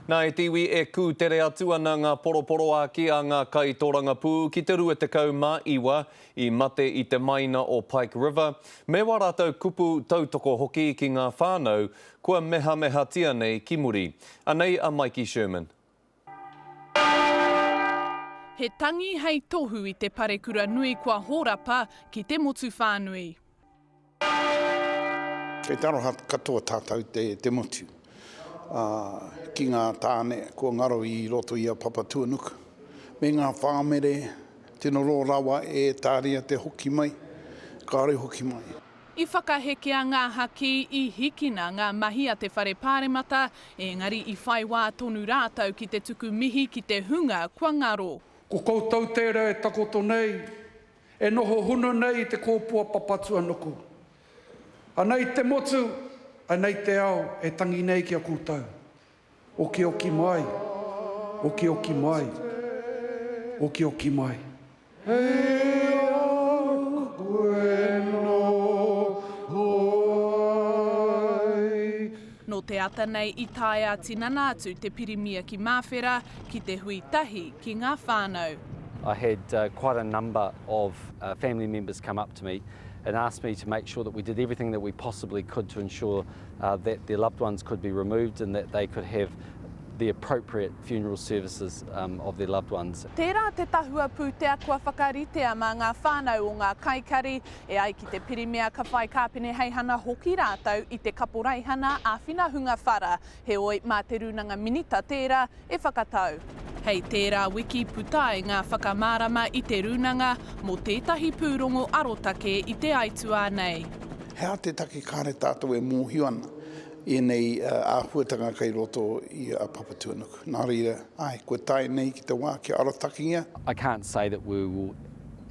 Nā, e te iwi e kūtere atu ana ngā poroporoāki a ngā kaitorangapū ki te 29 i mate i te maina o Pike River, me wā rātou kupu tautoko hoki ki ngā whānau kua mehamehatia nei ki muri. Anei a Maiki Sherman. He tangi hei tohu i te parekura nui kua hōrapa ki te motu whānui. Kei te aroha katoa tātou te motu ki ngā tāne kua ngaro i roto i a Papatuanuku me ngā whāmere tino roa rawa e tāria te hoki mai, kāore hoki mai. I whakahekea ngā haki, i hikina ngā mahi a te Whare Pāremata, engari i whai wā tonu rātou ki te tuku mihi ki te hunga kua ngaro. Ko koutou tērā e takoto nei E noho huna nei i te kōpua Papatuanuku. Anei te motu, anei te ao e tangi nei ki a koutou. Okioki mai, okioki mai, okioki mai. Hei a koe noho ai. Nō te ata nei i tae ā-tinana atu te Pirimia ki Māwhera ki te hui tahi ki ngā whānau. I had quite a number of family members come up to me and ask me to make sure that we did everything that we possibly could to ensure that their loved ones could be removed and that they could have the appropriate funeral services of their loved ones. Tērā te tahua pūtea kua whakaritea mā ngā whānau o ngā kaikari, e ai ki te Pirimia ka whai kāpeneheihana hoki rātou i te kaporeihana āwhina hunga whara, heoi mā te Rūnanga Minita tērā e whakatau. Hei tērā wiki puta ai ngā whakamārama i te Rūnanga mō tētahi pūrongo arotake i te aituā nei. He aha te take kāre tātou e mōhio ana i ēnei āhuatanga kei roto i a Papatuanuku? Nā reira, āe, kua tae nei ki te wā kia arotakengia. I can't say that we will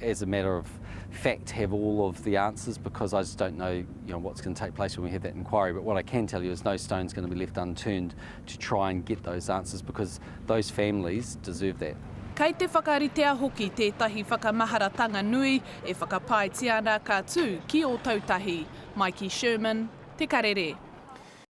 as a matter of fact have all of the answers because I just don't know, you know, what's going to take place when we have that inquiry. But what I can tell you is no stone's going to be left unturned to try and get those answers because those families deserve that. Kei te whakaritea hoki tētahi whakamaharatanga nui e whakapaetia ana ka tū ki Ōtautahi. Maiki Sherman, Te Karere.